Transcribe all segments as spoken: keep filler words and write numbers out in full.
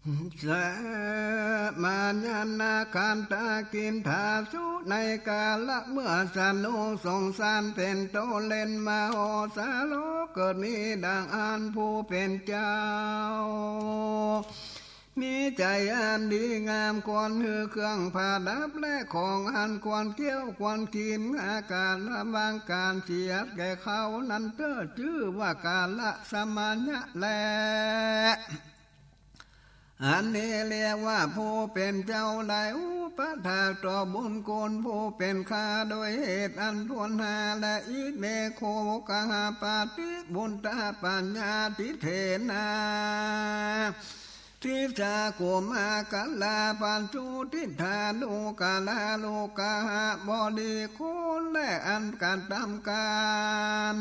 สมายะนาคันทกินทาสุ ในกาละเมื่อสนุกสงสารเป๋นโตเล็นมโหสารก เกิดมีดังอั้นผู้เป๋นเจ้า มีใจ๋อันดีงามควรหื้อเครื่องประดับและของอันควรเคี้ยวควรกิ๋น อาหารละวังก๋านเสียแก่เขานั้นเต๊อะ จื้อว่ากาละสมายะแล อันนี้เรียกว่าผู้เป๋นเจ้าได้อุปถากตอบบุญคุณผู้เป๋นข้า โดยเหตุอันควรหา และ อิเม โข กหปาติ ปุตตปัญญาทิเถนะ ทิสสา กุมากะลา ปัญจุ ติฏฐานุกะลา โลกะหะ บริคคล และอันกระตำก๋าน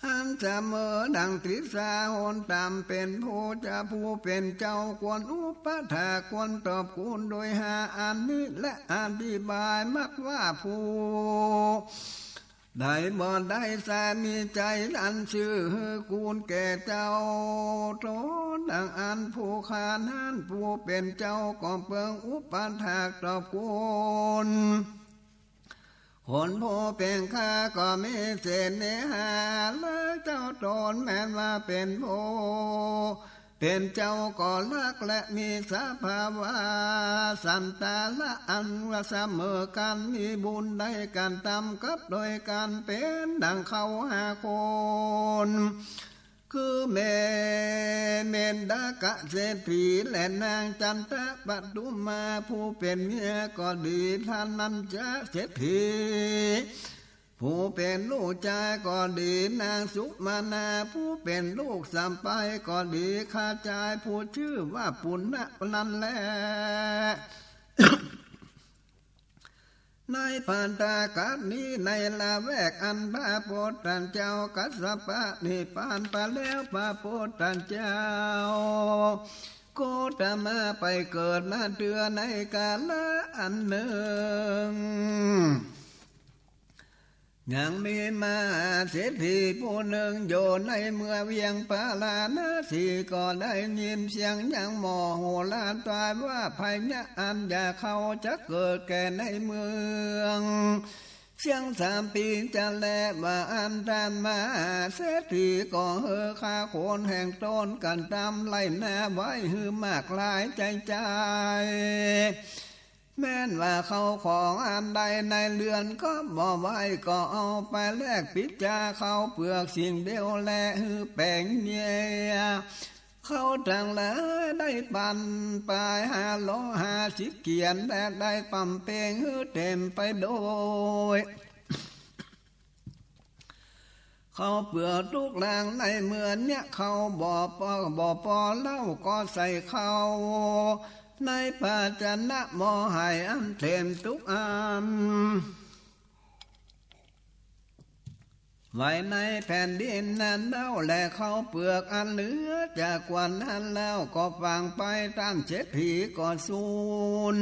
อันเสมอดังทิสสาหนต่ำ เป๋นผู้จะผู้เป๋นเจ้าควรอุปถากควรตอบคุณ โดยห้าอันนี้แล อธิบายมรรคว่าผู้ใดบ่ได้สามีใจ๋อันซื่อหื้อกูลแก่เจ้าตนดังอั้น ผู้ข้านั้นผู้เป๋นเจ้าก็เปิงอุปถากตอบคุณ คนผู้เป๋นข้าก็มีเสน่หาและเจ้าตนแม้นว่าเป๋นผู้เป๋นเจ้าก็ฮักและมีสภาวะสันตาละอันว่าเสมอกั๋น มีบุญได้กระตำกับโดยกั๋นเป๋นดังเขาห้าคน คือแม่เมนดากะเศรษฐี และนางจันทปทุมมาผู้เป๋นเมียก็ดี ทานัญจะเศรษฐีผู้เป๋นลูกจายก็ดี นางสุมาณาผู้เป๋นลูกสะใภ้ก็ดี ข้าจายผู้จื้อว่าปุณณะนั้นแล ในภัตตากัสนี้ ในละแวกอันพระปุทธเจ้ากัสสปะนิพพานไปแล้ว พระปุทธเจ้าโคตมะไปเกิดมาเตื้อในกาละอันนึ่ง ยังมีมหาเศรษฐีผู้นึ่งอยู่ในเมืองเวียงปาราณสี ก็ได้ยินเสียงยังหมอโหราตายว่า พญาอัญญาเขาจะเกิดแก่ในเมืองเสียงสามปีจะแล ว่าอั้นต้านมหาเศรษฐีก็หื้อข้าคนแห่งตนกระตำไฮ่นาไว้หื้อมากหลายใจ๋ๆ แม้นว่าเข้าของอันใดในเฮือนก็บ่ไหว ก็เอาไปแลกปิจจาข้าวเปลือกสิ่งเดียวแล หื้อแป๋งเยียะข้าวตังหลายได้ปันปายห้าร้อยห้าสิบเกียน และได้ปำเปงหื้อเต๋มไปโดย ข้าวเปลือกตุ๊กหลังในเมืองเยียะข้าวบ่ปอ บ่ปอแล้วก็ใส่ข้าวในภาชนะหม้อไห่อันเต๋มตุ๊กอัน ไว้ในแผ่นดินนั้นแล้ว และข้าวเปลือกอันเหลือจากกว่านั้นแล้วก็ฝังไป ต้านเศรษฐีก็สูญ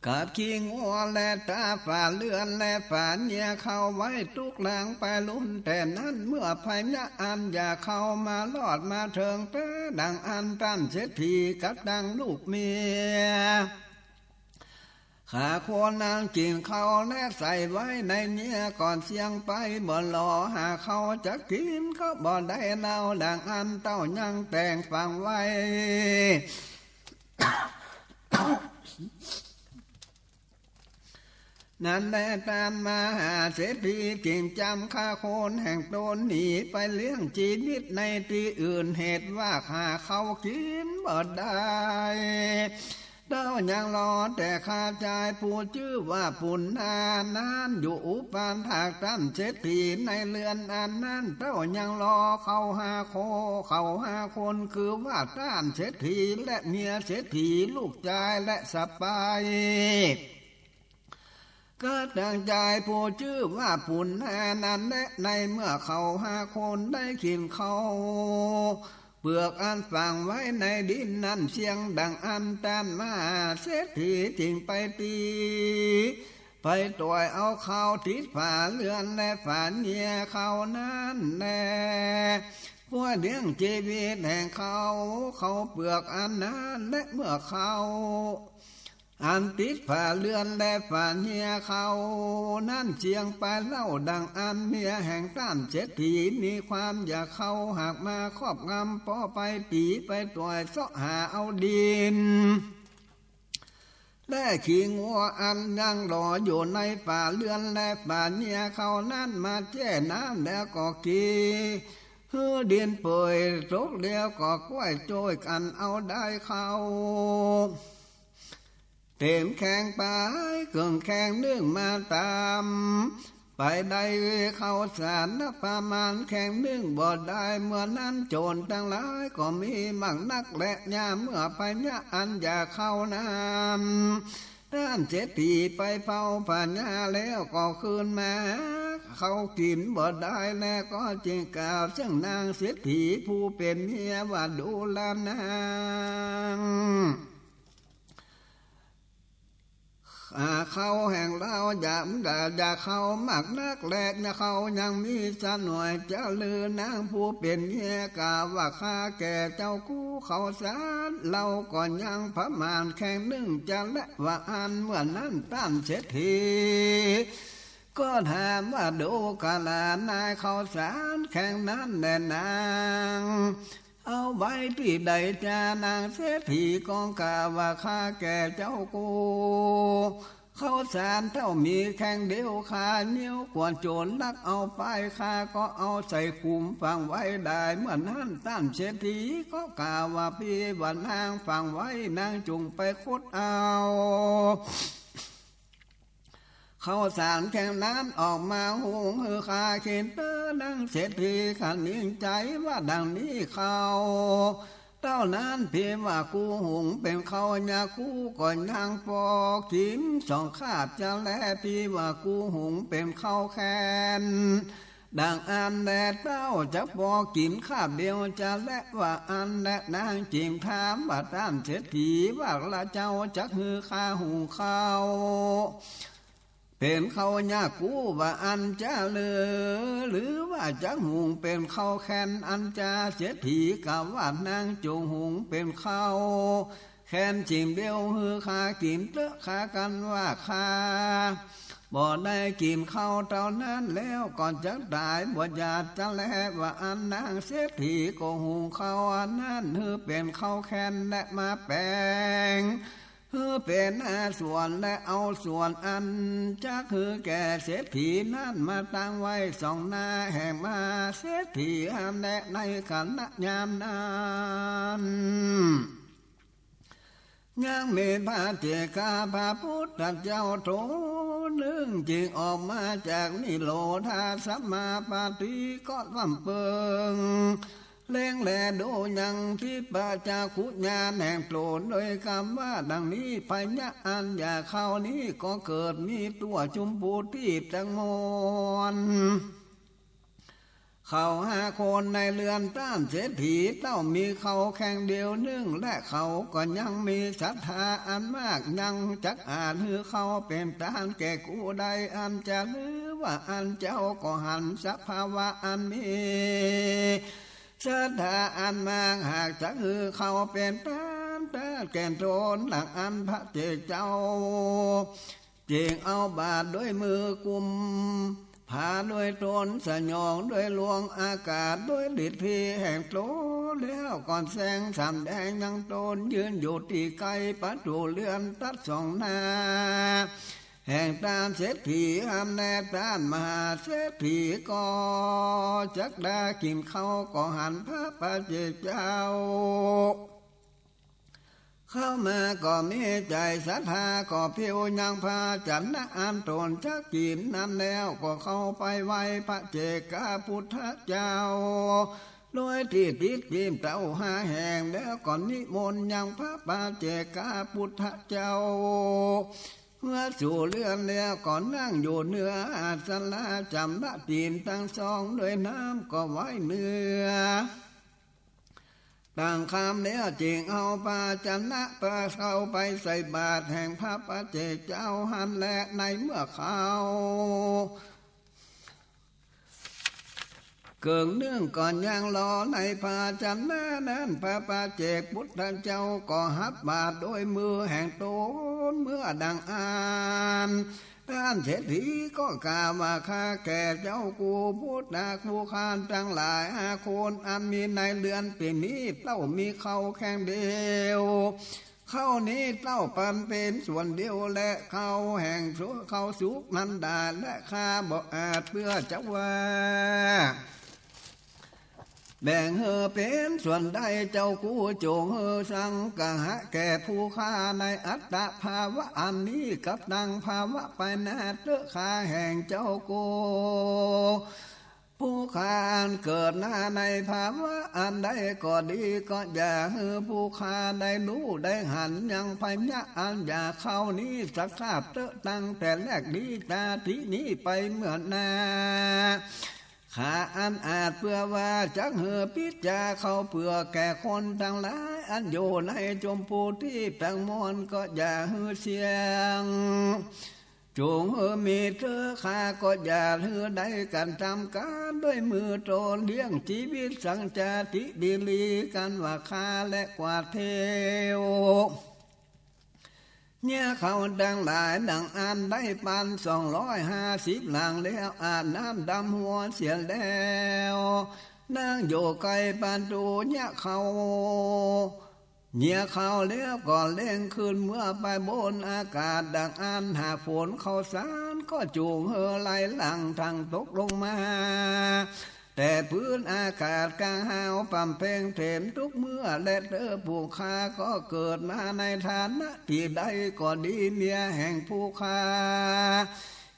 กับขี้งัวและตาฝาเฮือนและฝาเยียะข้าวไว้ตุ๊กหลังไปลุน แต่นั้นเมื่อพญาอัญญาเขามารอดมาเถิงแต๊ดังอั้น ต้านเศรษฐีกับตังลูกเมีย ข้าคนนั้นกิ๋นข้าวและใส่ไว้ในเยียะก่อนเสี้ยงไป บ่หลอหาข้าวจะกิ๋นก็บ่ได้เล่า ดังอั้นเต้ายังแต่งฝังไว้ นั้นแล ต้านมหาเศรษฐีจึงจำข้าคนแห่งตนหนีไปเลี้ยงจีวิตในตี้อื่น เหตุว่าหาข้าวกิ๋นบ่ได้ เต้ายังรอแต่ข้าจายผู้จื้อว่าปุณณานั้นอยู่ อุปถากต้านเศรษฐีในเฮือนอันนั้น เต้ายังรอเขาห้าคน เขาห้าคนคือว่าต้านเศรษฐีและเมียเศรษฐี ลูกจายและสะใภ้ ก็ตั้งจายผู้จื้อว่าปุณณานั้นแล ในเมื่อเขาห้าคนได้กิ๋นข้าวเปลือกอันฝังไว้ในดินนั้นเสี้ยงดังอั้น ต้านมหาเศรษฐีจึงไปตี้ ไปต่อยเอาข้าวติดฝาเฮือนและฝาเยียะข้าวนั้นแล ป้วยเลี้ยงจีวิตแห่งเขา ข้าวเปือกอันนั้น และเมื่อข้าวอันติดฝาเรือนและฝาเฮียเขานั้นเสี้ยงไปเล่า ดังอันเมียแห่งต้านเศรษฐีมีความอยากข้าว หากมาครอบงำ ป้อไปตี๋ไปต่อยเซาะหาเอาดิน และขี้งัวอันยังหลออยู่ในฝาเรือนและฝาเฮียเขานั้นมาแจ้น้ำแล้วก็เกหื้อดินเปื่อยตกแล้วก็ก้วยจ้วยกั๋นเอาได้ข้าวเต๋มแคงไป เกิ่งแคงนึ่งมาต๋าม ไปได้ข้าวสารนักประมาณแคงนึ่งบ่ได้ เมื่อนั้นโจรตังหลายก็มีมากนักแล ยามเมื่อพญาอันอยากข้าวนั้น ต้านเศรษฐีไปเฝ้าพญาแล้วก็คืนมา ข้าวกิ๋นบ่ได้ แล้วก็จึงกล่าวเซิ่งนางเศรษฐีผู้เป๋นเมียว่า ดูราวนาง อ่า ข้าวแห่งเฮาอยาก อยากข้าวมากนักแล ข้าวยังมีสักหน่อย จะลือนางผู้เป๋นเมียกล่าวว่า ข้าแก่เจ้ากู้ ข้าวสารเฮาก็ยังประมาณแคงนึ่งจะแล ว่าอั้น เมื่อนั้นต้านเศรษฐีก็ถามว่า ดูกราวนาย ข้าวสารแคงนั้นแลนาง เอาไว้ตี้ใดจา นางเศรษฐีก็กล่าวว่า ข้าแก่เจ้ากู้ ข้าวสารเต้ามีแคงเดียว ข้าเยียะกลัวโจรลักเอาไป ข้าก็เอาใส่ขุมฝังไว้ได้ เมื่อนั้นต้านเศรษฐีก็กล่าวว่า ปี้ว่านางฝังไว้ นางจุ่งไปขุดเอา ข้าวสารแคงนั้นออกมาหุงหื้อข้ากิ๋นเต๊อะ นางเศรษฐีก็นิ่งใจ๋ว่าดังนี้ ข้าวเต้านั้นปี้ว่ากู้หุงเป๋นข้าวเยียะ กู้ก็ยังปอกิ๋นสองคาบจะแล ปี้ว่ากู้หุงเป๋นข้าวแคลน ดังอั้นแล เต้าจะปอกิ๋นคาบเดียวจะแล ว่าอั้นแล นางจึงถามว่า ต้านเศรษฐี ว่าละเจ้าจักหื้อข้าหุงข้าวเป๋นข้าวเยียะกู้ ว่าอั้นจาหรือ หรือว่าจักหุงเป๋นข้าวแคลนอั้นจา เศรษฐีกล่าวว่า นางจุ่งหุงเป๋นข้าวแคลนจิ่มเดียวหื้อข้ากิ๋นเต๊อะ ข้ากั๋นว่าข้าบ่ได้กิ๋นข้าวเต้านั้นแล้วก็จักต๋ายบ่อยากจะแล ว่าอั้น นางเศรษฐีก็หุงข้าวอันนั้นหื้อเป๋นข้าวแคลนและมาแป๋งหื้อเป๋นห้าส่วน และเอาส่วนอันจักหื้อแก่เศรษฐีนั้นมาตั้งไว้สองหน้าแห่งมหาเศรษฐีอันแลในขณะยามนั้น ยังมีพระเจกาพระพุทธเจ้าโตนึ่งจึงออกมาจากนิโรธาสมาปาติก็สำเปิงเล็งแลดูยังทิพจักขุญาณแห่งโตนโดยกำว่าดังนี้ พญาอันอยากข้าวนี้ก็เกิดมีตั๋วจุมพูทีปจักมวล เขาห้าคนในเฮือนต้านเศรษฐีเต้ามีข้าวแคงเดียวนึ่ง และเขาก็ยังมีศรัทธาอันมาก ยังจักอาจหื้อข้าวเป๋นตานแก่กู้ได้ อันจะลือว่าอันเจ้าก็หันสภาวะอันมีศรัทธาอันมาก หากจักหื้อข้าวเป๋นตานแก่ตน ดังอั้นพระเจกเจ้า จึงเอาบาตรด้วยมือกุม ผาด้วยตนสยองด้วยลวงอากาศด้วยฤทธิแห่งตน แล้วก็แสงสำแดงยังตนยืนอยู่ตี้ใก้ประตู๋เฮือนตัดสองหน้าแห่งต้านเศรษฐีอันแล ต้านมหาเศรษฐีก็จักได้กิ๋นข้าว ก็หันพระปัจเจกเจ้า เข้ามาก็มีใจ๋ศรัทธา ก็ผิวยังภาชนะอันตนจักกิ๋นนั้นแล้ว ก็เข้าไปไหว้พระเจกพุทธเจ้า โดยตี้ติดพิมพ์เต้าห้าแห่ง แล้วก็นิมนต์ยังพระปัจเจกพุทธเจ้า เมื่อสู่เฮือนแล้วก็นั่งอยู่เหนืออาสนะ จำระตี๋นตังสองด้วยน้ำก็ไหว้เนื้อ ตั้งคำแล้วจึงเอาภาชนะเปื้อเข้าไปใส่บาตรแห่งพระปัจเจกเจ้าหั้นแล ในเมื่อเข้า เกิ่งนึ่งก็ยังลอในภาชนะนั้น พระปัจเจกพุทธเจ้าก็ฮับบาตรโดยมือแห่งต๋น เมื่อดังอั้น ต้านเศรษฐีก็กล่าวว่า ข้าแก่เจ้ากูพุทธะ ผู้ข้าตังหลายห้าคน อันมีในเฮือนปี๋นี้ เต้ามีข้าวแค่เดียว ข้าวนี้เต้าปันเป๋นส่วนเดียว และข้าวแห่งข้าวสุกนั้นได้ และข้าบ่อาจเปื้อจะว่า แบ่งหื้อเป๋นส่วนได้ เจ้ากูจงหื้อสังคหะแก่ผู้ข้าในอัตตภาวะอันนี้ กับตังภาวะไปหน้าเต๊อะ ข้าแห่งเจ้ากู ผู้ข้าอันเกิดมาในภาวะอันใดก็ดี ก็อย่าหื้อผู้ข้าได้ฮู้ได้หันยังภัยยะอันอยากข้าวนี้สักคาบเต๊อะ ตั้งแต่แรกนี้จาตินี้ไปเมื่อหน้า ข้าอันอาจเปื้อว่าจักหื้อปิจจาข้าวเปือกแก่คนตังหลาย อันอยู่ในจุมพูตี้ตังมวล ก็อย่าหื้อเสี้ยง จงหื้อมีเต๊อะ ข้าก็อย่าหื้อได้กระทำก๋านด้วยมือต๋น เลี้ยงจีวิตสังจาติดีหลีกั๋นว่าข้าและกวาดเตียว เยียะข้าวตังหลายดังอั้นได้ปันสองร้อยห้าสิบหลังแล้ว อาบน้ำดำหัวเสียแล้ว นั่งอยู่ใก้ประตู๋เยียะข้าว เยียะข้าวแล้วก็เร่งขึ้นเมื่อไปบนอากาศ ดังอั้นหากฝนข้าวสารก็จุ่งหื้อไหลหลั่งทั่งตกลงมา แต่พื้นอากาศก้างฮาวป่ำเพ็งเถมทุกเมื่อ และเต๊อะผู้ข้าก็เกิดมาในฐานะตี้ใดก็ดี เมียแห่งผู้ข้า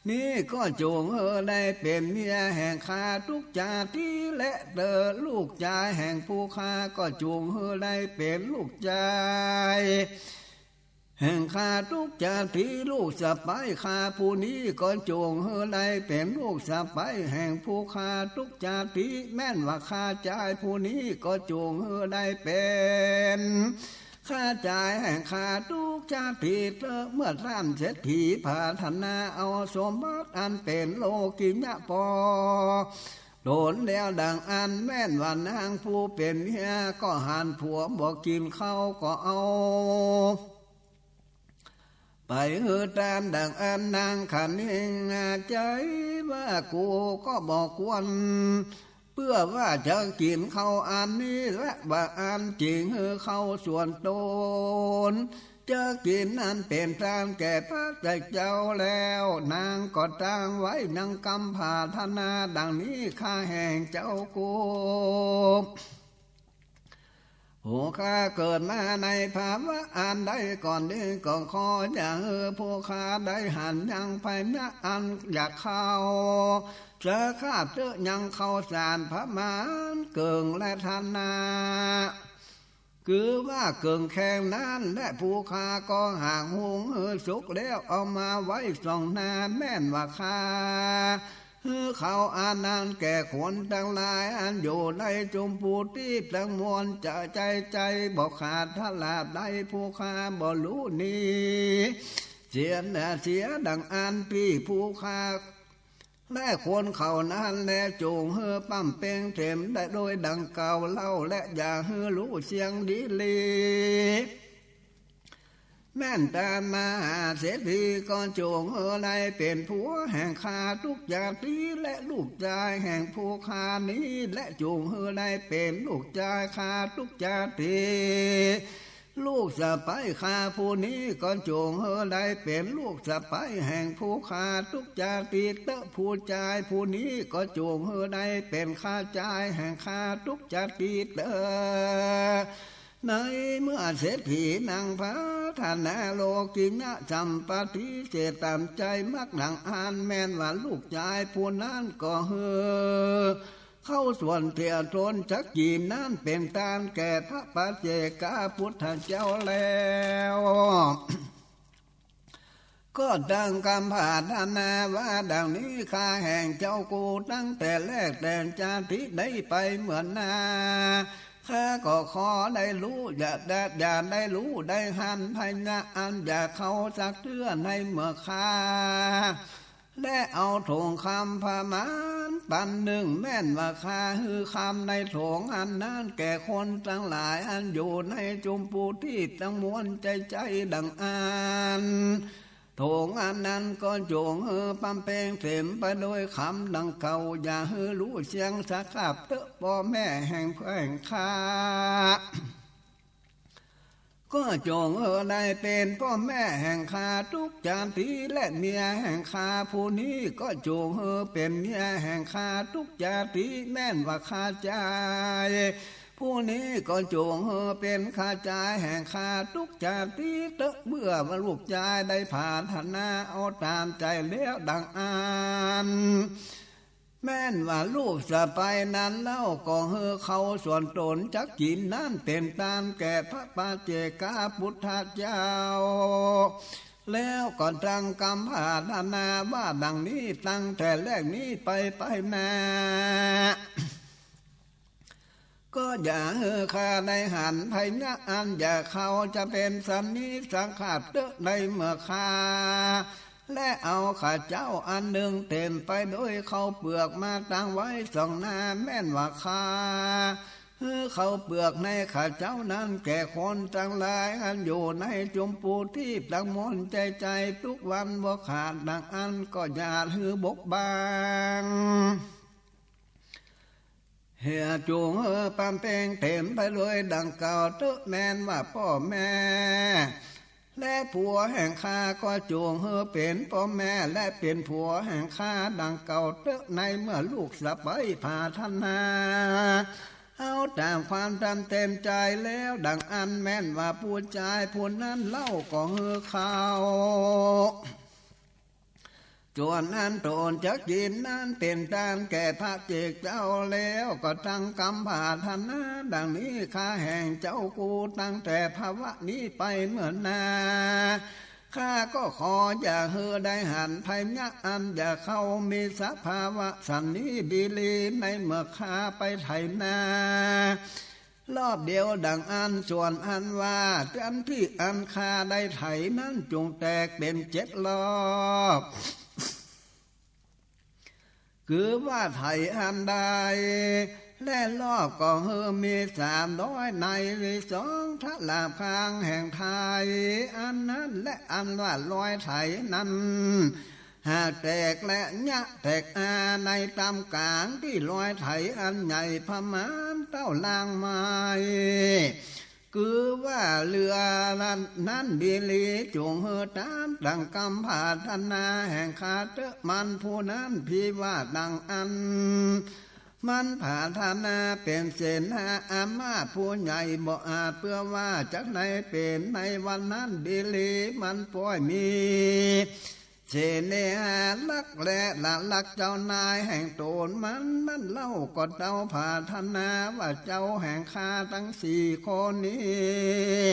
นี้ก็จุ่งหื้อได้เป๋นเมียแห่งข้าทุกจาติ และเต๊อะลูกจายแห่งผู้ข้าก็จุ่งหื้อได้เป๋นลูกจาย แห่งข้าทุกจาติ ลูกสะใภ้ข้าผู้นี้ก็จุ่งหื้อได้เป๋นลูกสะใภ้แห่งผู้ข้าทุกจาติ แม่นว่าข้าจายผู้นี้ก็จุ่งหื้อได้เป๋นข้าจายแห่งข้าทุกจาติเต๊อะ เมื่อต้านเศรษฐีผาถนาเอาสมบัติอันเป๋นโลกิยะปอต๋นแล้วดังอั้น แม่นว่านางผู้เป๋นเมียก็หันผัวบ่กิ๋นข้าวก็เอา ไปหื้อตานดังอั้น นางคะนิงใจ๋ว่า กูก็บ่ควร เปื้อว่าจะกิ๋นข้าวอันนี้ และบ่อั้นจิ่งหื้อข้าวส่วนต๋น จะกิ๋นอันเป๋นตานแก่พระเจ้าแล้ว นางก็ตั้งไว้ยังกำผาถนาดังนี้ ข้าแห่งเจ้ากู ผู้ข้าเกิดมาในภาวะอันใดก่อนนี้ ก็ขออย่าหื้อผู้ข้าได้หันยังภัยยะอันอยากข้าวสักคาบเต๊อะ ยังข้าวสารประมาณเกิ่งและฐานะ คือว่าเกิ่งแคงนั้น และผู้ข้าก็หากหุงหื้อสุกแล้วเอามาไว้ส่องหน้า แม่นว่าข้า หื้อข้าวอันนั้นแก่คนตังหลายอันอยู่ในจุมพูตี้ตังมวล จะใจ๋ใจ๋บ่ขาดทราบได้ ผู้ข้าบ่ฮู้นี้เสียหน้าเสียดังอั้นตี้ผู้ข้า และคนเขานั้นแลจุ่งหื้อป่ำเพ็งเถมได้โดยดังกล่าวเล่า และอย่าหื้อฮู้เสี้ยงดีหลี แม่นต้านมหาเศรษฐีก็จุ่งหื้อได้เป๋นผัวแห่งข้าทุกจาติ และลูกจายแห่งผู้ข้านี้ และจุ่งหื้อได้เป๋นลูกจายข้าทุกจาติ ลูกสะใภ้ข้าผู้นี้ก็จุ่งหื้อได้เป๋นลูกสะใภ้แห่งผู้ข้าทุกจาติเต๊อะ ผู้จายผู้นี้ก็จุ่งหื้อได้เป๋นข้าจายแห่งข้าทุกจาติเต๊อะ ในเมื่อเศรษฐีนางผาถนาโลกิยะสัมปติเสร็จต๋ามใจ๋มักดังอั้น แม่นว่าลูกจายผู้นั้นก็หื้อข้าวส่วนตี้ต๋นจะกิ๋นนั้นเป๋นตานแก่พระปัจเจกพุทธเจ้าแล้ว ก็ตั้งกำผาถนาว่าดังนี้ ข้าแห่งเจ้ากูตั้งแต่แรกแต่จาตินี้ไปเมื่อหน้า ข้าก็ขอได้ฮู้ อย่าได้ อย่าได้ฮู้ได้หันภัยยะอันอยากข้าวสักเตื้อในเมื่อข้า และเอาถงคำประมาณปันนึ่ง แม่นว่าข้าหื้อคำในถงอันนั้นแก่คนตังหลายอันอยู่ในจุมปูทีปตังมวล ใจ๋ๆ ดังอั้น ถงอันนั้นก็จงหื้อปำเป็งเต๋มไปโดยคำดังเก่า อย่าหื้อลู่เสี้ยงสะขับเต๊อะป้อแม่แห่ง แห่งข้า ก็จงหื้อได้เป๋นป้อแม่แห่งข้าตุ๊กจาติ และเมียแห่งข้าผู้นี้ก็จงหื้อเป๋นเมียแห่งข้าตุ๊กจาติ แม่นว่าข้าจาย ผู้นี้ก็จงหื้อเป๋นข้าจายแห่งข้าตุ๊กจาติเต๊อะ เมื่อว่าลูกจายได้ผาถนาเอาต๋ามใจ๋แล้วดังอั้น แม่นว่าลูกสะใภ้นั้นเล่าก็หื้อข้าวส่วนต๋นจักกิ๋นนั้นเป๋นตานแก่พระปัจเจกพุทธเจ้า แล้วก็ตั้งกำผาถนาว่าดังนี้ ตั้งแต่แลกนี้ไปไปนา ก็อย่าหื้อข้าได้หันไพยะอันจะเข้าจะเป๋นสันนิสขัตเต๊อะในเมื่อข้า และเอาข้าวเจ้าอันนึ่งเต๋มไปโดยข้าวเปือกมาตั้งไว้ส่องหน้า แม่นว่าข้าหื้อข้าวเปือกในข้าวเจ้านั้นแก่คนตังหลายอันอยู่ในจุมปูทีปตังมวลใจ๋ๆ ตุ๊กวันบ่ขาดดังอั้น ก็อย่าหื้อบกบัง หื้อจงหื้อปำเป็งเต๋มไปโดยดังเก่าเต๊อะ แม่นว่าป้อแม่ และผัวแห่งข้าก็จงหื้อเป๋นป้อแม่และเป๋นผัวแห่งข้าดังเก่าเต๊อะ ในเมื่อลูกสะใภ้ผาถนาเอาต๋ามความต๋ามเต๋มใจ๋แล้วดังอั้น แม่นว่าผู้จายผู้นั้นเล่าก็หื้อข้าว ส่วนอันต๋นจักกิ๋นนั้นเป๋นตานแก่พระเจกเจ้า แล้วก็ตั้งกำผาถนาดังนี้ ข้าแห่งเจ้ากูตั้งแต่ภวะนี้ไปเมื่อหน้า ข้าก็ขออย่าหื้อได้หันไพยะอันจะเข้ามีสภาวะสันนี้บิลี ในเมื่อข้าไปไถนา รอบเดียวดังอั้น ส่วนอันว่าจันทร์ตี้อันข้าได้ไถนั้นจงแตกเป๋นเจ็ดรอบ คือว่าไถอันใด และรอบก็หื้อมีสามร้อยใน สองทะลาบข้างแห่งไถอันนั้น และอันว่ารอยไถนั้น หากแตกและยะแตกอาในต๋ามก๋างตี้รอยไถอันใหญ่ประมาณเต้าล่างไม้ คือว่าเรือนั้นบิลี จงหื้อต๋ามตั้งกำผาถนาแห่งข้าเต๊อะ มันผู้นั้นพิวาทดังอั้น มันผาถนาเป๋นเสนาอามาตย์ผู้ใหญ่บ่อาจ เปื้อว่าจักได้เป๋นในวันนั้นบิลี มันป้อยมี เสน่หารักและละลักเจ้านายแห่งต๋นมันนั้นเล่าก็เต้าผาถนาว่าเจ้าแห่งข้าตังสี่คนนี้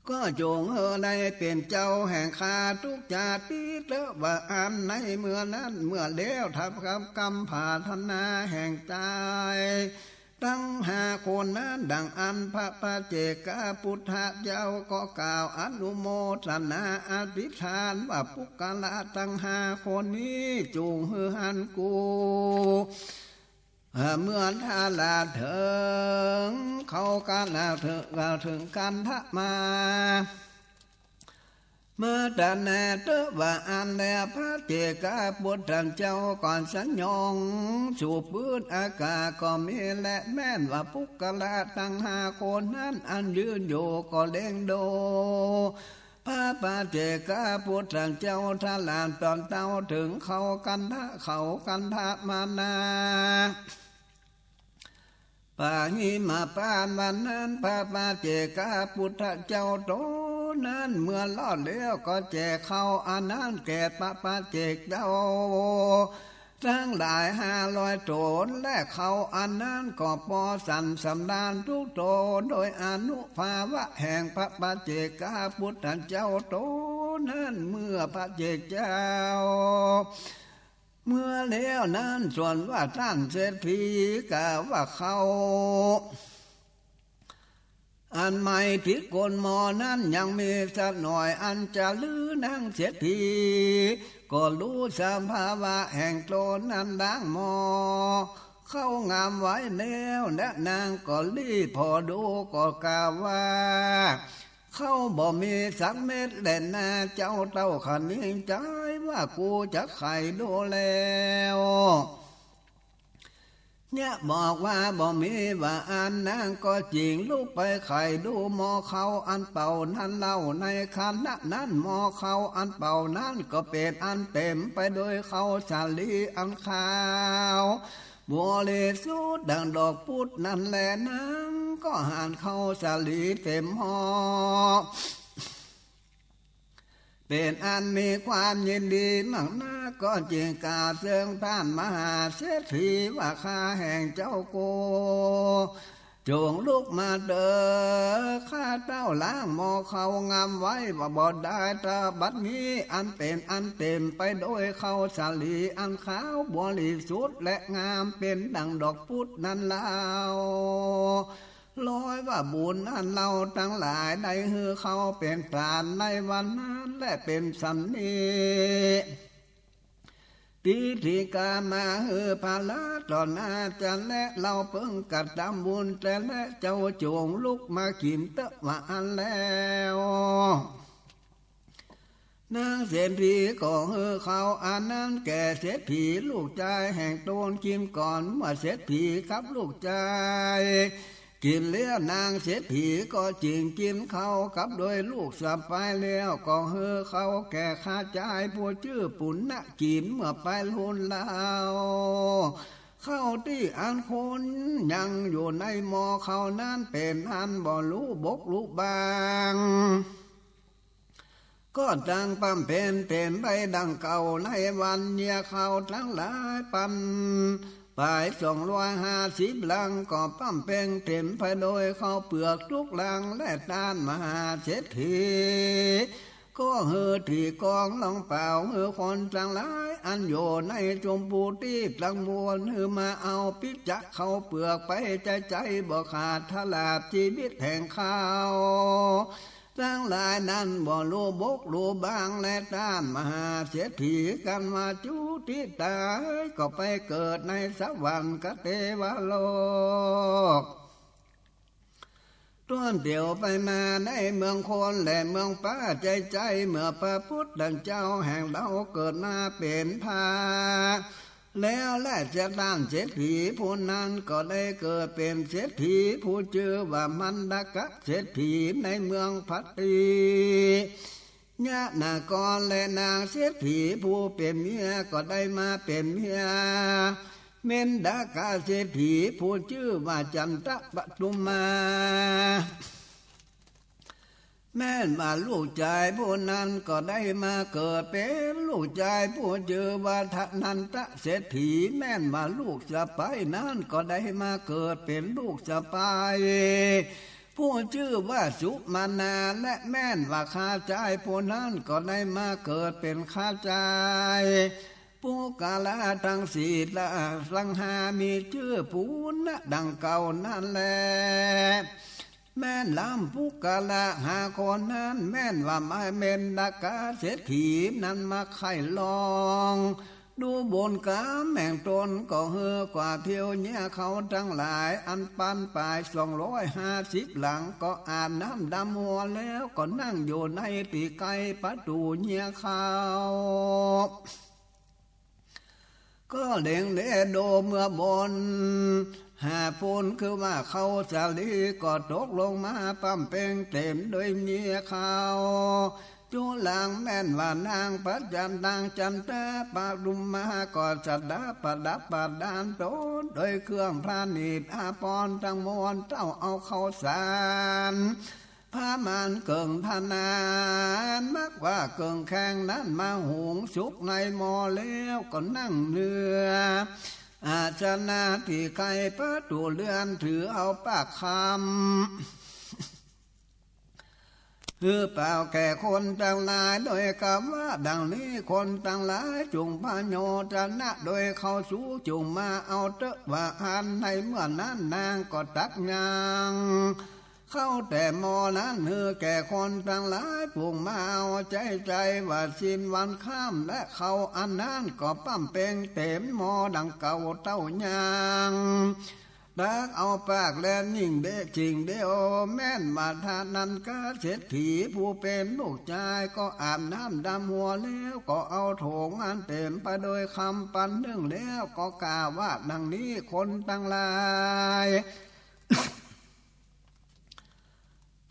ก็จงหื้อได้เป๋นเจ้าแห่งข้าตุ๊กจาติเต๊อะ ว่าอั้นในเมื่อนั้น เมื่อแล้วทำกำ กำผาถนาแห่งจาย ตังห้าคนนั้นดังอั้น พระปัจเจกพุทธเจ้าก็กล่าวอนุโมทนาอธิษฐานว่า ปุคคละตังห้าคนนี้จุ่งหื้อหันกู เมื่อทาราเถิง เขากาละเถิง กาเถิงกันทะมา เมื่อตะนาเตอะว่าอั้นแล้ว พระเจกะปุทธเจ้าก็สยองสู่ปื๊ดอากาศก็มีแล แม่นว่าปุคคละตังห้าคนนั้นอันยืนอยู่ก็เล็งดู พระปัจเจกะปุทธเจ้าทะลาดตอนเต้าเถิงเขากันทะ เขากันทะมานา ปะหิมปานวันนั้น พระปัจเจกะปุทธเจ้าโตนั้นเมื่อรอดแล้วก็แจกข้าวอันนั้นแก่พระปัจเจกเจ้าตังหลายห้าร้อยต๋น และข้าวอันนั้นก็ปอสันสำราญทุกต๋น โดยอานุภาพะแห่งพระปัจเจกะปุทธเจ้าโตนั้น เมื่อพระเจกเจ้า เมื่อแล้วนั้นส่วนว่าต้านเศรษฐีกล่าวว่าข้าว อันใหม่ติดก้นหม้อนั้นยังมีสักหน่อย อันจะลือนางเศรษฐี ก็ฮู้สภาวะแห่งต๋นนั้นล้างหม้อข้าวงามไว้แล้ว และนางก็ลีผ่อดูก็กล่าวว่า ข้าวบ่มีสักเม็ดแลนา เจ้าเต้าขะนิงใจ๋ว่ากูจะไขดูแล้ว เยียะบอกว่าบ่มีว่าอั้น นางก็จึงลุกไปไขดูหม้อข้าวอันเป่านั้นเล่า ในขณะนั้นหม้อข้าวอันเป่านั้นก็เป๋นอันเต๋มไปโดยข้าวสาลีอันขาว บริสุทธิ์ดังดอกปุดนั้นแล นางก็หันข้าวสาลีเต๋มหม้อ เป๋นอันมีความยินดีมากนัก ก็จึงกล่าวเจิงต้านมหาเศรษฐีว่า ข้าแห่งเจ้ากู จงลุกมาเต๊อะ ข้าเต้าล้างหม้อข้าวงามไว้ว่าบ่ได้ แต่บัดนี้อันเป๋นอันเต๋มไปโดยข้าวสาลีอันขาวบริสุทธิ์และงามเป๋นดังดอกปุดนั้นเล่า ร้อยว่าบุญอันเฮาตังหลายได้หื้อข้าวเป๋นตานในวันนั้นแล เป๋นสันนี้ ตีติกามาหื้อภาระต่อหน้าจะแล เฮาเปิงกระตำบุญจะแล เจ้าจงลุกมากิ๋นเต๊อะว่าอั้นแล้ว นางเศรษฐีก็หื้อข้าวอันนั้นแก่เศรษฐีลูกจายแห่งต๋นกิ๋นก่อน เมื่อเศรษฐีกับลูกจายกิ๋นแล้ว นางเศรษฐีก็จึงกิ๋นข้าวกับโดยลูกสะใภ้แล้ว ก็หื้อข้าวแก่ข้าจายผู้จื้อปุณณะกิ๋น เมื่อไปฮู้แล้ว ข้าวตี้อันคนยังอยู่ในหม้อข้าวนั้นเป๋นอันบ่ฮู้บกฮู้บัง ก็ตั้งปำเพ็ญเต๋มไปดังเก่าในวันเยียะข้าวตังหลาย ปำไปสองร้อยห้าสิบหลัง ก็ปำเพ็ญเต๋มไปโดยข้าวเปือกทุกหลัง และต้านมหาเศรษฐี ก็หื้อตี้กองลองเป่า หื้อคนตังหลายอันอยู่ในจุมปูตี้ตังมวล หื้อมาเอาปิจจะข้าวเปือกไปใจ๊ใจ๊ บ่ขาดตลอดจีวิตแห่งข้าว ตังหลายนั้นบ่ฮู้บกฮู้บัง และต้านมหาเศรษฐีกั๋นว่าจุติต๋ายก็ไปเกิดในสวรรคเตวโลก ต้วนเตียวไปมาในเมืองคนและเมืองป้าใจ๊ใจ๊ เมื่อพระพุทธเจ้าแห่งเฮาเกิดมาเป๋นพระ แล้วแล เจ้าต้านเศรษฐีผู้นั้นก็ได้เกิดเป๋นเศรษฐีผู้จื้อว่ามัณฑกะเศรษฐีในเมืองพัตติยะนคร และนางเศรษฐีผู้เป๋นเมียก็ได้มาเป๋นเมียเมนดากะเศรษฐีผู้จื้อว่าจันทปทุมมา แม่นว่าลูกจายผู้นั้นก็ได้มาเกิดเป๋นลูกจายผู้จื้อว่าทนันทะเศรษฐี แม่นว่าลูกสะใภ้นั้นก็ได้มาเกิดเป๋นลูกสะใภ้ผู้จื้อว่าสุมาณา และแม่นว่าข้าจายผู้นั้นก็ได้มาเกิดเป๋นข้าจาย ปุคคละตังสี่ตังห้ามีจื้อปุณณะดังเก่านั้นแล แม่นลำปุคคละห้าคนนั้น แม่นว่าเมนดากะเศรษฐีนั้นมาใค่ลองดูบุญกรรมแห่งต๋น ก็หื้อกว่าเตียวเยียะข้าวตังหลายอันปันไปสองร้อยห้าสิบหลัง ก็อาบน้ำดำหัวแล้ว ก็นั่งอยู่ในตี้ใก้ประตู๋เยียะข้าว ก็เล็งแลดูเมืองบน หาปูนคือว่าข้าวสาลีก็ตกลงมาปำเพ็งเต๋มโดยเยียะข้าว จุหลังแม่นว่านางประจัน นางจันทปทุมมาก็สะดาประดับประดานต๋นโดยเครื่องประณีตอาภรณ์ตังมวล เต้าเอาข้าวสารประมาณเกิ่งพะนาน มักว่าเกิ่งแข้งนั้นมาหุงสุกในหม้อแล้ว ก็นั่งเหนืออาสนะตี้ใก้ประตู๋เฮือน ถือเอาปากคำ หื้อเป่าแก่คนตังหลายโดยกำว่าดังนี้ คนตังหลายจุ่งพโยชนะโดยเข้าสู่ จุ่งมาเอาเต๊อะว่าอั้น ในเมื่อนั้นนางก็ตรัสยัง เข้าแต๊หม้อนั้นหื้อแก่คนตังหลาย ฝูงมาเอาใจ๊ใจ๋ว่าสิ้นวันค่ำ และข้าวอันนั้นก็ป้ำเป๋งเต๋มหม้อดังเก่าเต้ายาง ตักเอาปากแลบยิ่งเดียว สิ่งเดียว แม่นว่าเต้านั้นกาเศรษฐีผู้เป๋นลูกจายก็อาบน้ำดำหัวแล้ว ก็เอาโถงอันเต๋มไปโดยคำปันนึ่งแล้ว ก็กล่าวว่าดังนี้ คนตังหลาย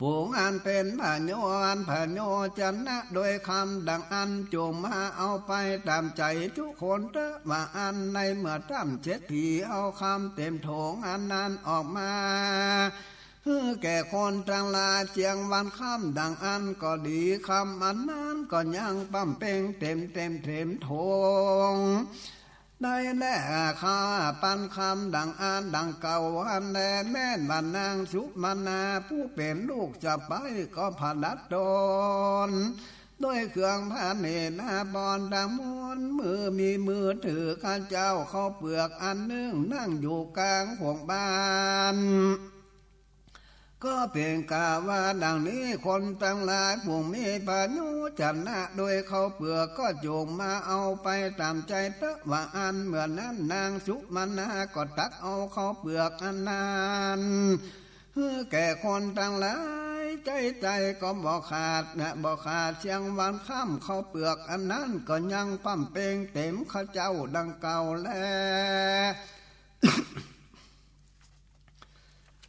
ฝูงอันเป๋นพโย อันพโยชนะโดยคำดังอั้น จงมาเอาไปต๋ามใจ๋ทุกคนเต๊อะ ว่าอั้น ในเมื่อต้านเศรษฐีเอาคำเต๋มโถงอันนั้นออกมา หื้อแก่คนตังหลายเสี้ยงวันค่ำดังอั้นก็ดี คำอันนั้นก็ยังป้ำเป๋งเต๋มเต๋มเต๋มโถง ได้แลข้าวปันคำดังอั้นดังเก่าอั้นแล แม่นว่านางสุมนาผู้เป๋นลูกสะใป๊ก็ผลัดต๋น โดยเครื่องพเนตรอาภรณ์ตังมวล มือมีมือถือข้าเจ้าข้าวเปลือกอันนึ่ง นั่งอยู่ก๋างขวงบ้าน ก็เป๋นกล่าวว่าดังนี้ คนตังหลาย ฝูงมีพโยชนะโดยข้าวเปลือกก็จงมาเอาไปต๋ามใจ๋เต๊อะ ว่าอั้น เมื่อนั้นนางสุมนาก็ตักเอาข้าวเปลือกอันนั้น หื้อแก่คนตังหลาย ใจ๊ใจ๋ก็บ่ขาดนะ บ่ขาดเสี้ยงวันค่ำ ข้าวเปลือกอันนั้นก็ยังป้ำเป๋งเต๋มข้าเจ้าดังเก่าแล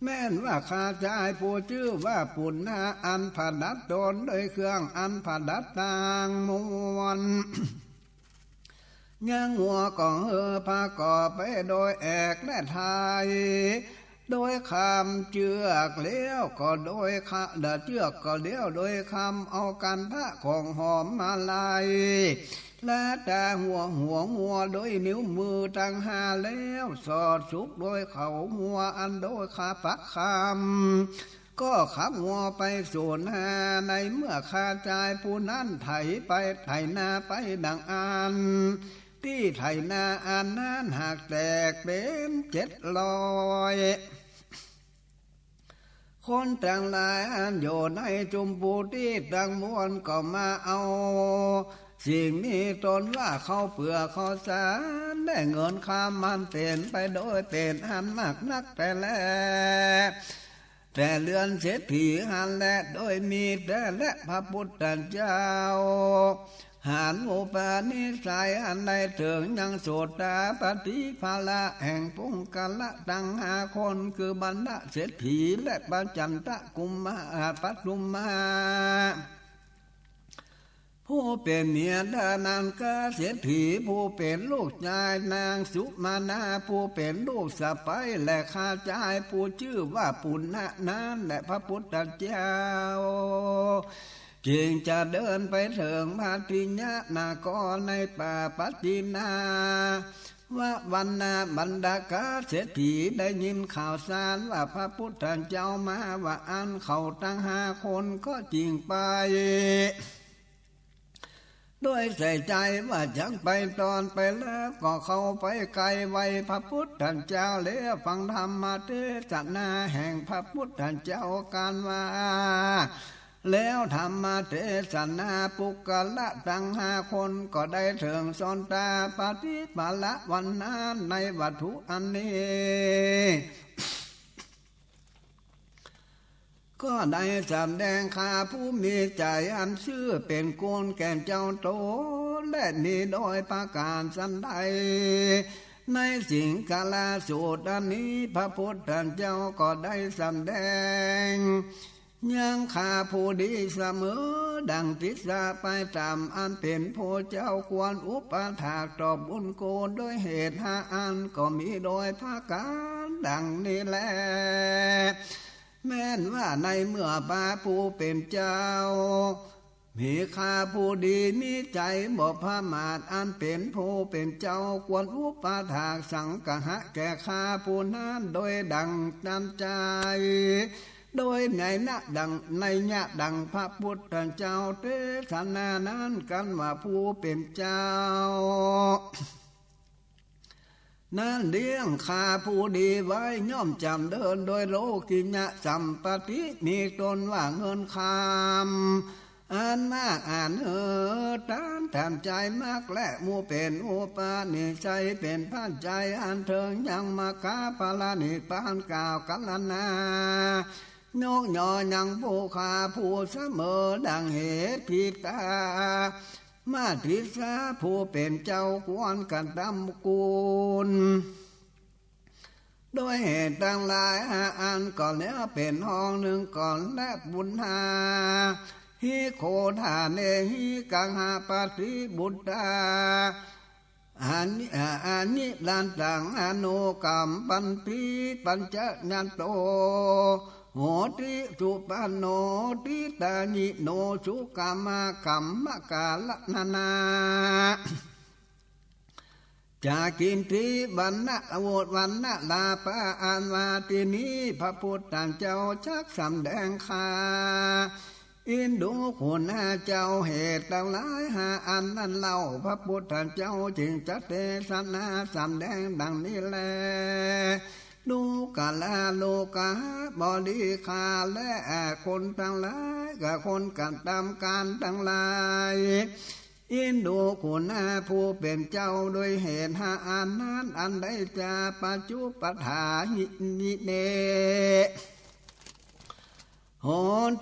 แม่นว่าข้าจายผู้จื้อว่าปุณณะ อันผลัดต๋นโดยเครื่องอันผลัดตังมวล ยังหัวก็หื้อประกอบไปโดยแอกและไทย โดยคำเจือกแล้วก็โดยคะ เจือกก็แล้วโดยคำเอากันทะของหอมมาลัย และตาหัวหัวงัวโดยนิ้วมือตังห้าแล้ว สอดสุกโดยเขางัวอันโดยคาปักคำ ก็ขับงัวไปสู่นา ในเมื่อข้าจายผู้นั้นไถไปไถนาไปดังอั้น ตี้ไถนาอันนั้นหากแตกเป๋นเจ็ดร้อย คนตังหลายอันอยู่ในจุมปูตี้ตังมวลก็มาเอาสิ่งมีต้นว่าข้าวเปลือกข้าวสารและเงินคำมันเป๋นไปโดยเป๋นอันมากนักแต๊แล แต่เฮือนเศรษฐีหั้นแล โดยมีแต๊แล พระปุทธเจ้า หันอุปนิสัยอันได้เถิงยังโสตาปัตติผละแห่งปุคคละตังห้าคน คือบัณฑเศรษฐีและปัจจันตกุมมา ปัตตุมา ผู้เป๋นเมียดานังกาเศรษฐี ผู้เป๋นลูกจายนางสุมนา ผู้เป๋นลูกสะใป๊ และข้าจายผู้จื้อว่าปุณณะนั้นแล พระปุทธเจ้า จึงจะเดินไปเถิงพัททิยนครในป่าปัตตินา วะวันนา บรรดากาเศรษฐีได้ยินข่าวสารว่าพระปุทธเจ้ามาว่าอั้น เขาตังห้าคนก็จึ่งไป โดยใส่ใจ๋ว่าจักไปตอนไปแล้วก็เข้าไปใก้ไหว้พระปุทธเจ้าแล้วฟังธรรมเตสนาแห่งพระปุทธเจ้ากันว่า แล้วธรรมเตสนาปุคคละตังห้าคนก็ได้เถิงโสตาปัตติผละวันนั้นในวัตถุอันนี้ ก็ได้สำแดงข้าผู้มีใจ๋อันซื่อเป๋นกุลแก่เจ้าต๋น และมีโดยประก๋านสันใด ในสิงคลสูตรอันนี้ พระปุทธเจ้าก็ได้สำแดงยังข้าผู้ดีเสมอ ดั่งติสสะไปต๋ามอันเป๋นผู้เจ้าควรอุปถากตอบบุญคุณโดยเหตุห้าอัน ก็มีโดยประก๋านดั่งนี้แล แม่นว่าในเมื่อพระผู้เป๋นเจ้า มีข้าผู้ดีมีใจ๋บ่ประมาท อันเป๋นผู้เป๋นเจ้าควรอุปถากสังคหะแก่ข้าผู้นั้นโดยดั่งต๋ามใจ๋ โดยในนะดั่ง ในยะดั่งพระปุทธเจ้าเตสนานั้นกันว่าผู้เป๋นเจ้า นั้นเลี้ยงข้าผู้ดีไว้ ย่อมจ๋ำเริญโดยโลกิยสัมปัตติ มีต้นว่าเงินคำอันมากอันเออ ตานต๋ามใจ๋มัก และหมู่เป๋นอุปนิสัย เป๋นปัจจัยอันเถิงยังมรรคผลนิพพาน กล่าวกัณณา ยกยอยังผู้ข้าผู้เสมอ ดังเหตุผิดตา มาติสาผู้เป๋นเจ้าควรกระตำกุณ โดยเหตุตังหลายห้าอันก่อนแล้วเป๋นห้องนึ่งก่อน และปุณณา หิโข ทาเนหิ กังหปติบุตตา อานิ อานิรันตัง อนุกัมปันติ ปัญจญาโต โหติ สุปันโน ติตายิโน สุกามากัมมการณนา จากขินทิวันนะ โวตวันนะลาปะ อันว่าตี้นี้พระปุทธเจ้าจักสำแดงข้า อินดูคุณาเจ้า เหตุตังหลายห้าอันนั้นเล่า พระปุทธเจ้าจึงจักเตสนาสำแดงดังนี้แล ดูกราโลกาบริคา และคนตังหลาย กับคนกระตำก๋านตังหลาย อินดูคุณาผู้เป๋นเจ้า โดยเหตุห้าอันนั้น อันใดจา ปัจจุปปทาหิเน โห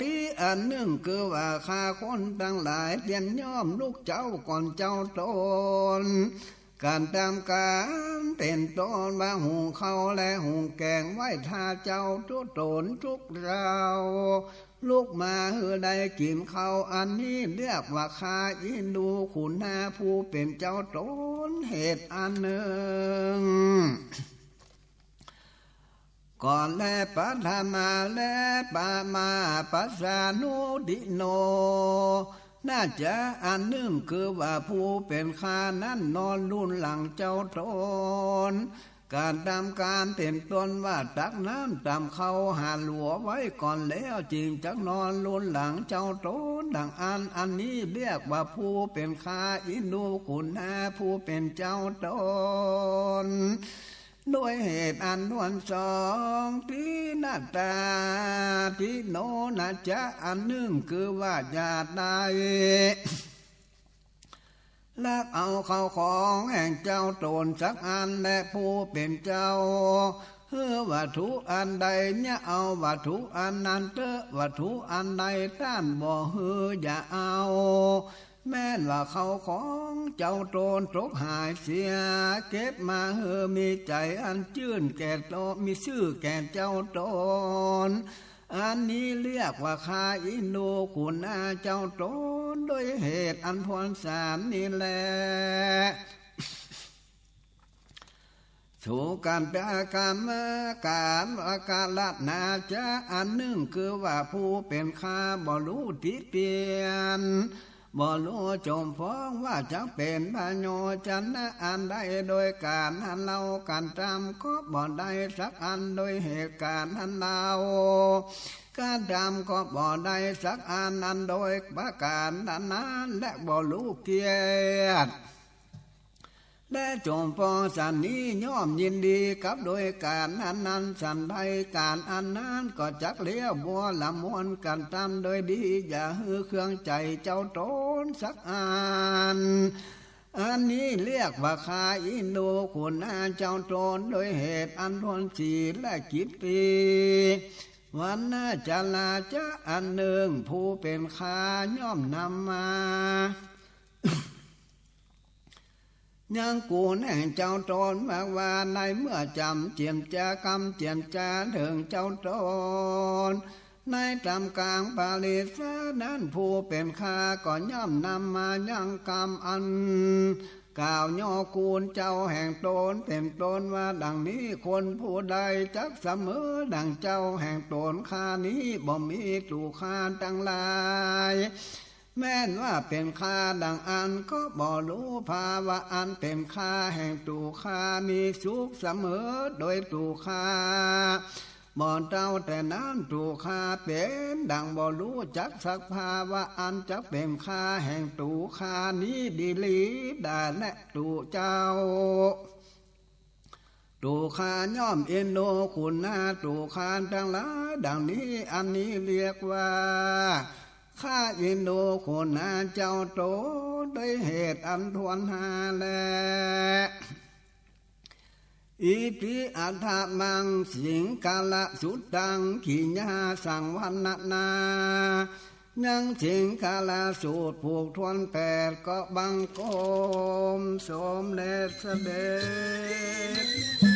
ติ อันนึ่งคือว่าข้าคนตังหลาย เตียนย่อมลุกเจ๊าก่อนเจ้าต๋น ก๋านตำก๋านเป๋นต้นว่าหุงข้าวและหุงแก๋งไว้ถ่าเจ้าตุ๊ต๋นทุกเจ๊า ลุกมาหื้อได้กิ๋นข้าว อันนี้เรียกว่าข้าอินดูคุณาผู้เป๋นเจ้าต๋น เหตุอันนึ่ง ก่อนและปัทมาและปะมาปัสสานุทิโน นาจะอันนึ่งคือว่าผู้เป๋นข้านั้นนอนลุนหลังเจ้าต๋น ก๋านตำก๋านเป๋นต้นว่าตักน้ำตำข้าวหาหลัวไว้ก่อนแล้ว จึงจักนอนลุนหลังเจ้าต๋นดังอั้น อันนี้เรียกว่าผู้เป๋นข้าอินดูคุณาผู้เป๋นเจ้าต๋น โดยเหตุอันถ้วนสอง ทินตาทิโน นาจะอันนึ่งคือว่าอย่าได้ ลักเอาเข้าของแห่งเจ้าต๋นสักอัน และผู้เป๋นเจ้าหื้อวัตถุอันใด เยียะเอาวัตถุอันนั้นเต๊อะ วัตถุอันใดต้านบ่หื้ออย่าเอา แม้นว่าเข้าของเจ้าต๋นตกหายเสีย เก็บมาหื้อมีใจ๋อันจื้นแก่ต๋น มีซื่อแก่เจ้าต๋น อันนี้เรียกว่าข้าอินดูคุณาเจ้าต๋น โดยเหตุอันถ้วนสามนี้แล สุขันตกรรมกรรมกรณาจะอันนึ่งคือว่าผู้เป๋นข้าบ่ฮู้ติเตียน บ่ฮู้จ่มฟ้องว่าจักเป๋นประโยชน์อันใด โดยก๋านอันเล่า ก๋านตำก็บ่ได้สักอัน โดยเหตุก๋านอันเล่า ก๋านตำก็บ่ได้สักอัน อันโดยประก๋านนั้นๆ และบ่ฮู้เกียรติ และจ่มฟ้องสันนี้ย่อมยินดีกับโดยก๋านอันนั้นสันใด ก๋านอันนั้นก็จักเลี้ยวบัวละมวลก๋านตำโดยดี อย่าหื้อเคืองใจ๋เจ้าต๋นสักอัน อันนี้เรียกว่าข้าอินดูคุณาเจ้าต๋น โดยเหตุอันถ้วนสี่ และกิตติ วรรณจราจะอันนึ่งผู้เป๋นข้าย่อมนำมา ยังกูลแห่งเจ้าต๋น มากว่าในเมื่อจ๋ำเจียมจากำเจียมจาเถิงเจ้าต๋น ในต๋ามก๋างปริศานั้น ผู้เป๋นข้าก็ย่อมนำมายังกำอันกล่าวเยาะกูลเจ้าแห่งต๋น เป๋นต้นว่าดังนี้ คนผู้ใดจักเสมอดังเจ้าแห่งต๋นข้านี้ บ่มีตุ๊ข้าตังหลาย แม้นว่าเป๋นข้าดังอั้นก็บ่ฮู้ภาวะอันเป๋นข้าแห่งตุ๊ข้า มีสุขเสมอโดยตุ๊ข้า บ่เต้าแต่นั้นตุ๊ข้าเป๋นดังบ่ฮู้จักสักภาวะอันจักเป๋นข้าแห่งตุ๊ข้านี้ดีหลีได้แลตุ๊เจ้า ดูข้าย่อมเอ็นดูขุนนาดูข้าตังหลายดังนี้ อันนี้เรียกว่า ข้าเอ็นดูขุนนาเจ้าโต ด้วยเหตุอันถ้วนห้าแล อิติอัฏฐมัง สิงคละสุตตัง กิยาสังวรรณนา ยังสิงคละสูตรผูกถ้วนแปด ก็บังคมสมเด็จเสด็จ